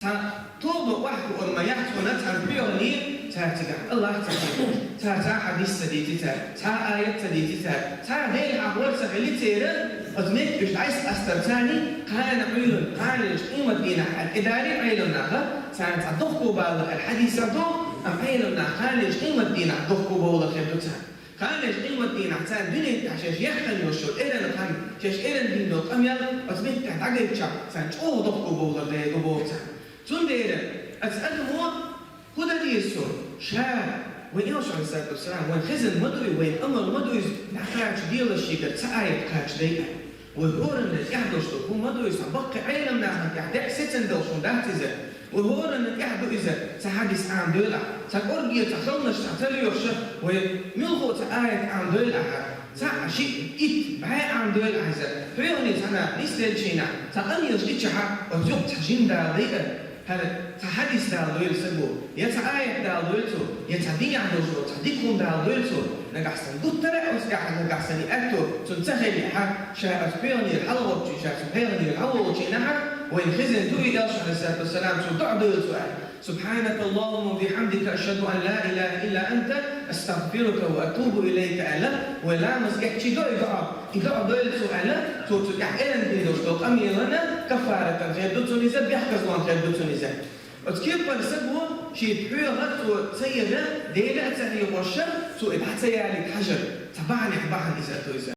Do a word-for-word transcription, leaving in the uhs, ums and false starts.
Цхьа тоба охьахуур ма яц хьуна цхьан пхьоьгӀане, цара цигахь АллахӀ ца хеташ, цара цхьа хьадис ца дийци цара, цхьа аят ца дийци цара, цхьа Делан хьехор ца хили церан, оцу меттигаш дӀасакъастар царна, кхана Ӏуьйранна, кхана леш къематдийнахь аьлла тӀедаьлла Ӏеламнаха, царна цхьа дохко балар аьлла хьадисехь ду, амма Ӏеламнаха кхана леш къематдийнахь дохко бовлар хир ду царна. Кхана леш къематдийнахь царна дуьнен тӀехь шаьш яьккхина йолуш йолу эрна хан, шаьш эрна дина долу къамел оцу меттехь дӀагайтчахь, царна чӀогӀа дохко бовлар дерг бу боху царна. Цундела аса адамо хӀун дан деза цо? Ша, вайн Элчано, Ӏалайхиссалату вассалам, вайн хезна ма дуй, вайн амар ма дуй иза, дӀакхача делаш шегара цхьа аят кхачадай аьлла. Вай хӀоранна тӀехь долуш ду, хӀун ма ду иза, баккхий Ӏеламнахана тӀехь дехьа сецна долуш хӀун дац иза. Вай хӀоранна тӀехь ду иза, цхьа хьадис Ӏамадойла ахь, цхьа кӀорге, цхьа халнаш цхьа ца лоьхуш, вай муьлхха цхьа аят Ӏамадойла ахьа, цхьаъ, шиъ, итт, бӀе Ӏамадойла ахьа иза. ПхьоьгӀане цхьана нисделлачу хенахь, цхьа къамелаш дичахьа, оцу юкъа цхьа жима дала дайа, хӀара цхьа хьадис дала дойла саго, я цхьа аят дала дойла цо, я цхьа динехь долуш долу цхьа дика хӀума дала дойла цо, нагахь санна гуттара а оцу тӀехь, нагахь санна и аьтто цунна ца хилли, хьа, ша оцу пхьоьгӀанера хьалагӀоттучу, ша цу пхьоьгӀанера хьалаволучу хенахь, вайна хезна ду и Элчано, Ӏалайхиссалату вассалам, цо дуӀа дойла цо аьлла: «سبحانك اللهم وبحمدك، أشهد أن لا إله إلا أنت، أستغفرك وأتوب إليك», аьлла, вай ламаз эцчи до и дуӀа. И дуӀа дойла цо аьлла, цо цу тӀехь эрна дина долуш долу къамелана каффаратан хир ду цунна иза, бехказлон хир ду цунна иза. Оцу кепара саго шен пхьоьгӀа цо ца яра, Дела а ца хьехош, цо и дӀа ца ялийта хьажар, цхьа бахьанехь бахьана иза ду иза.